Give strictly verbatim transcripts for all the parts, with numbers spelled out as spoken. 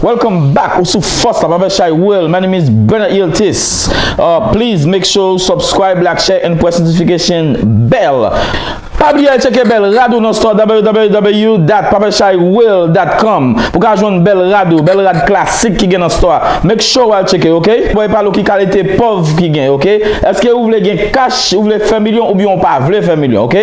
Welcome back. Ou sou Fòs la, Papa Shy Will. My name is Bernard Yiltis. Uh, please make sure you subscribe, like, share, and press notification bell. Pa bliye al tcheke bèl rad ou nan store w w w dot papa shy will dot com pou ka jwenn bèl rad ou, bèl rad klasik ki gen nan store a. Make sure w al tcheke, ok? Bon, e pa lou ki kalite pòv ki gen, ok? Èske ou vle gen kach, ou vle fè milyon, oubyen ou pa vle fè milyon, ok?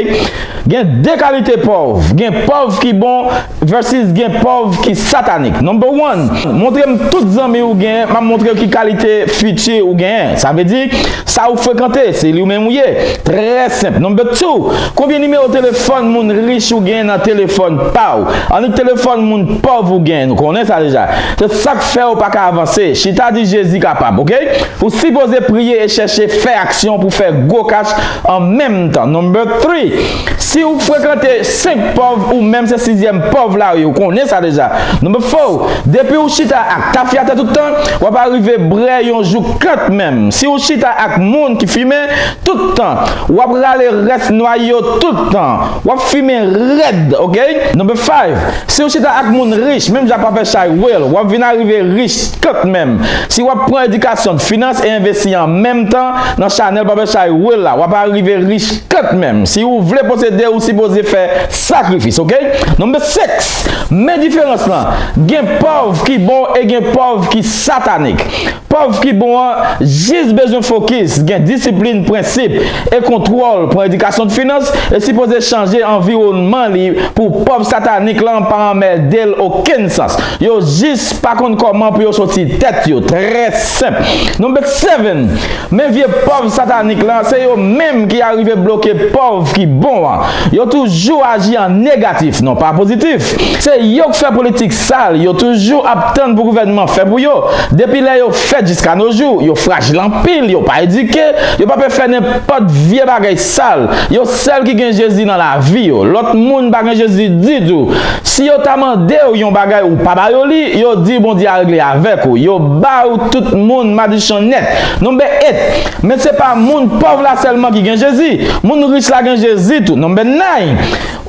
Gen de kalite pòv. Gen pòv ki bon versus gen pòv ki satanik. Number one, montre m tout zanmi ou gen, m ap montre w ki kalite fiti ou gen. Sa vle di, sa ou frekante, se li ou menm ou ye. Trè senp. Number two, konbyen nimewo telefòn moun rich ou gen nan telefòn pa w? Annik telefòn moun pòv ou gen, nou konnen sa deja. Se sa k fè ou pa ka avanse. Chita di Jezi kapab, ok? Ou sipoze priye e chèche fè aksyon pou fè gwo kach an menm tan. Number three, si ou frekante senk pòv, ou menm se sizyèm pòv la, wi, ou konnen sa deja. Number four, depi ou chita ak tafyatè tout tan, w ap arive brè yon jou kant menm. Si ou chita ak moun ki fimen tout tan, w ap rale rès nway yo tout tan. W ap fimen rèd, ok? Number five, si ou chita ak moun rich, menm jan Papa Shy Will, w ap vin arive rich kant menm. Si w ap pran edikasyon finans e envesti an menm tan nan chanèl Papa Shy Will la, w ap arive rich kant menm. Si ou vle posede, ou sipoze fè sakrifis, ok? Number six, men diferans lan. Gen pòv ki bon e gen pòv ki satanik. Pòv ki bon an jis bezwen fokis, gen disiplin, prensip e kontwòl, pran edikasyon finans e sipoze chanje anviwònman li pou pòv satanik lan pa anmède l okenn sans. Yo jis pa konn kòman pou yo soti tèt yo. Trè senp. Number seven, men vye pòv satanik lan, se yo menm ki arive bloke pòv ki bon an. Yo toujou aji an negatif, non pa pozitif. Se yo k fè politik sal, yo toujou ap tann pou gouvènman fè pou yo. Depi lè yo fèt jiska no jou, yo frajil anpil, yo pa edike, yo pa pe fè nenpòt vye bagay sal. Yo sèl ki gen Jezi nan lavi yo. Lòt moun pa gen Jezi ditou. Si yo ta mande w yon bagay ou pa ba yo li, yo di Bondye a regle avèk ou. Yo ba ou tout moun madichon nèt. Number eight, men se pa moun pòv la sèlman ki gen Jezi. Moun rich la gen Jezi tou. Number nine,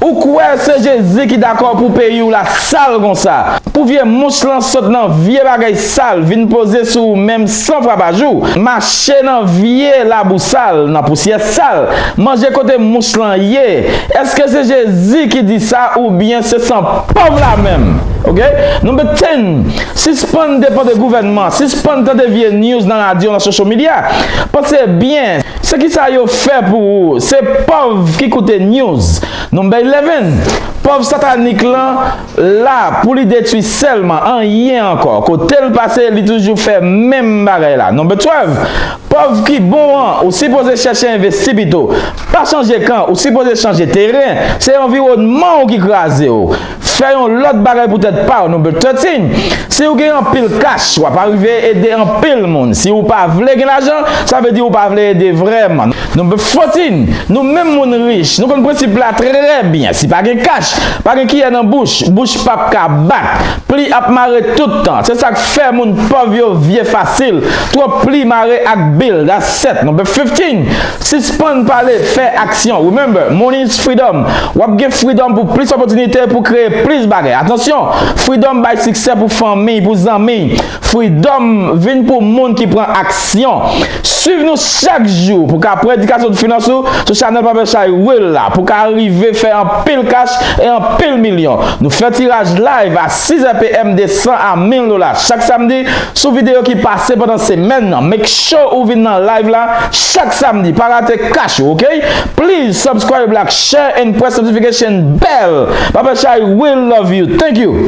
ou kwè se Jezi ki dakò pou peyi w la sal konsa? Pou vye mouch lan sot nan vye bagay sal vin poze sou ou menm san fwa pa jou, mache nan vye labou sal, nan pousyè sal, manje kote mouch lan ye. Èske se Jezi ki di sa oubyen se san pòv la menm? Ok? Number ten, sispann depann de gouvènman, sispann tande vye news nan radyo, nan social media. Panse byen, se kisa yo fè pou ou? Se pòv ki koute news. Number eleven, pòv satanik lan la pou li detwi sèlman, anyen ankò. Kote l pase, li toujou fè menm bagay la. Number twelve, pòv ki bon an, ou sipoze chèche envesti pito. Pa chanje kan, ou sipoze chanje teren. Se anviwònman w ki kraze w. Fè yon lòt bagay pou tèt pa w. Number thirteen, si ou gen anpil kach, w ap arive ede anpil moun. Si ou pa vle gen lajan, sa vle di ou pa vle ede vrèman. Number fourteen, nou menm moun rich, nou konn prensip la trè byen. Si pa gen kach, pa gen kiyè nan bouch, bouch p ap ka bat. Pli ap mare tout tan. Se sa k fè moun pòv yo vye fasil. Twòp pli mare ak bil. That's it. Number fifteen, sispann pale, fè aksyon. Remember, money is freedom. W ap gen freedom pou plis opòtinite pou kreye plis bagay. Atansyon, freedom bay siksè pou fanmi, pou zanmi. Freedom vin pou moun ki pran aksyon. Swiv nou chak jou pou ka pran edikasyon de finans ou sou chanèl Papa Shy Will la, pou ka rive fè anpil kach e anpil milyon. Nou fè tiraj live a sis è p m de san a mil dola chak samdi sou videyo ki pase pandan semèn nan. Make sure ou vin nan live la chak samdi. Pa rate kach ou, ok? Please subscribe, like, share and press notification bell. Papa Shy will love you. Thank you.